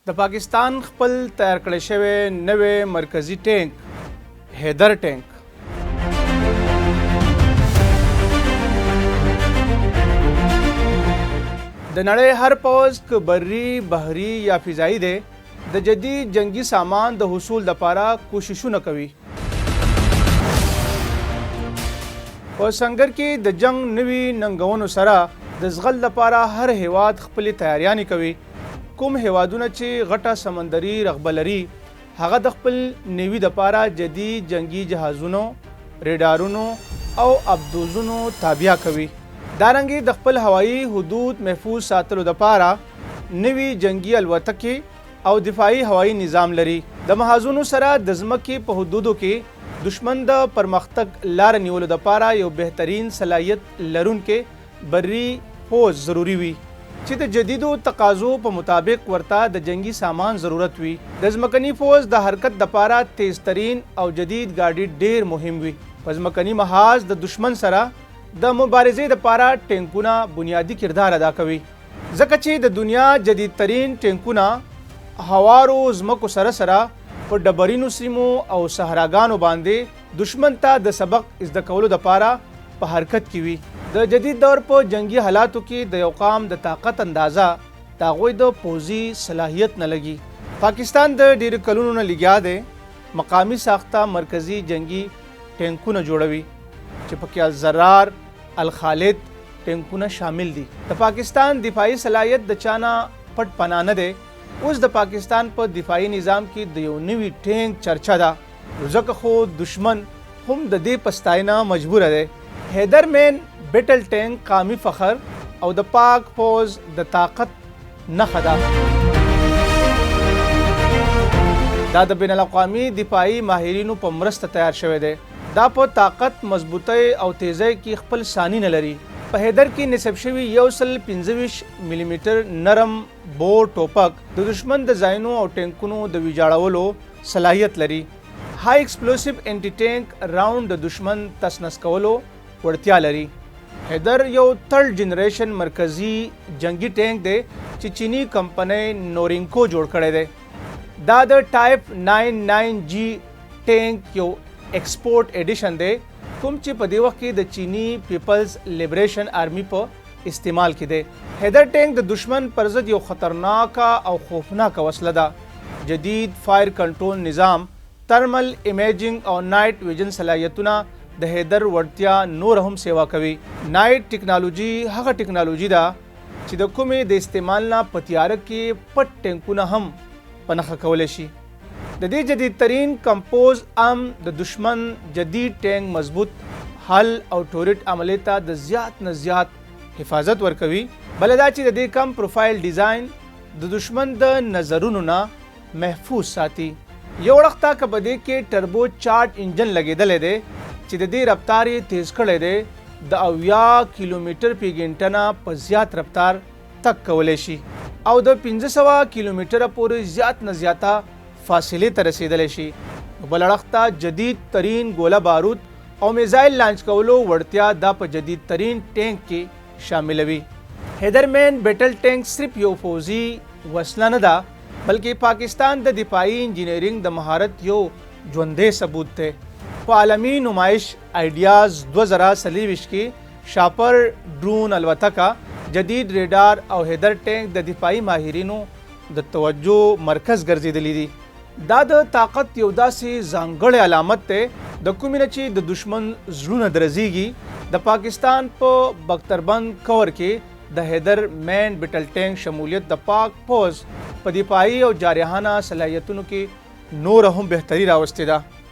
د پاکستان خپل تیار کړی شوی نوی مرکزی ټانک حیدر ټانک. د نړۍ هر پوځ که بري، بحري یا فضایي دی، د جدید جنگي سامان د حصول لپاره کوششونه کوي. په سنګر کې د جنگ نوي ننګونو سره د زغل لپاره هر هیواد خپلې تیاریانې کوي. کوم هیوادونه چې غټه سمندري رغبه لري، هغه د خپل نیوي دپاره جدید جنګي جهازونو، ریډارونو او ابدوزونو تابیا کوي. دارنګې د خپل هوایي حدود محفوظ ساتلو دپاره نوي جنګي الوتکې او دفاعي هوایي نظام لري. د محاذونو سره د ځمکې په حدودو کې دښمن د پرمختګ لاره نیولو دپاره یو بهترین صلاحیت لرونکی بري پوځ ضروري وي چې د جدیدو تقاضو په مطابق ورته د جنګي سامان ضرورت وي. د ځمکني پوځ د حرکت دپاره تیز ترین او جدید ګاډي ډیر مهم وي. په ځمکني محاذ د دښمن سره د مبارزې دپاره ټانکونه بنیادي کردار ادا کوي، ځکه چې د دنیا جدید ترین ټانکونه هوارو ځمکو سره سره په ډبرینو سیمو او صحراګانو باندې دښمن ته د سبق زده کولو دپاره په حرکت کې وي. د جدید دور په جنګي حالاتو کې د یو قام د طاقت اندازه د هغوی د پوځي صلاحیت نه لګي. پاکستان د ډېرو کلونو نه لګیا دی مقامي ساخته مرکزي جنګي ټانکونه جوړوي چې پکې الزرار، الخالد ټانکونه شامل دي. د پاکستان دفاعي صلاحیت د چا نه پټ پناه نه دی. اوس د پاکستان په دفاعي نظام کې د یو نوي ټانک چرچه ده، نو ځکه خو دښمن هم د دې په ستاینه مجبوره دی. حیدر مین بیټل ټانک قامي فخر او د پاک پوځ د طاقت نښه ده. دا د بین الاقوامي دفاعي ماهرینو په مرسته تیار شوی دی. دا په طاقت، مضبوطۍ او تیزۍ کې خپل ثاني نه لري. په حیدر کې نصب شوی 125 ملي مټر نرم بور ټوپک د دښمن د ځایونو او ټانکونو د ویجاړولو صلاحیت لري. های ایکسپلوسیو انټي ټانک راوند د دښمن تس نس کولو وړتیا لري. حیدر یو تھرډ جنریشن مرکزي جنگي ټانک دی چې چیني کمپنۍ نورینکو جوړ کړی دی. دا د ټایپ 99 جی ټانک یو ایکسپورټ ایډیشن دی، کوم چې په دې وخت کې د چیني پیپلز لیبریشن آرمي په استعمال کې دی. حیدر ټانک د دښمن پر ضد یو خطرناکه او خوفناکه وسله ده. جدید فایر کنټرول نظام، ترمل امیجنګ او نایټ ویژن صلاحیتونه د حیدر وړتیا نور هم سیوا کوي. نایټ ټکنالوژي هغه ټکنالوژي ده چې د کومې د استعمال نه په تیاره کې پټ ټانکونه هم په نښه کولی شي. د دې جدید ترین کمپوز ام د دښمن جدید ټانک مضبوط حل او ټوریټ عملې ته د زیات نه زیات حفاظت ورکوي. بله دا چې د دې کم پروفایل ډیزاین د دښمن د نظرونو نه محفوظ ساتي. یو اړخ ته که په دې کې ټربو چارج انجن لګېدلی دی چې د دې رفتار یې تیز کړی دی، د 70 کیلومتر په ګنټه نه په زیات رفتار تګ کولی شي او د 500 کیلومتره پورې زیات نه زیاته فاصلې ته رسېدلی شي. بل اړخ ته جدید ترین ګوله بارود او میزایل لانچ کولو وړتیا دا په جدید ترین ټانک کې شاملوي. حیدر مین بیټل ټانک صرف یو فوځي وسله نه ده، بلکې پاکستان د دفاعي انجینیرینګ د مهارت یو ژوندی ثبوت دی. په عالمي نمایش آیډیاز 2024 کې شاپر ډرون الوتکه، جدید ریډار او حیدر ټانک د دفاعي ماهرینو د توجه مرکز ګرځېدلی دي. دا د طاقت یو داسې ځانګړی علامت دی د کومې نه چې د دښمن زړونه درزیږي. د پاکستان په بکتربند کور کې د حیدر مین بیټل ټانک شمولیت د پاک پوځ په دفاعي او جارحانه صلاحیتونو کې نور هم بهتري راوستې ده.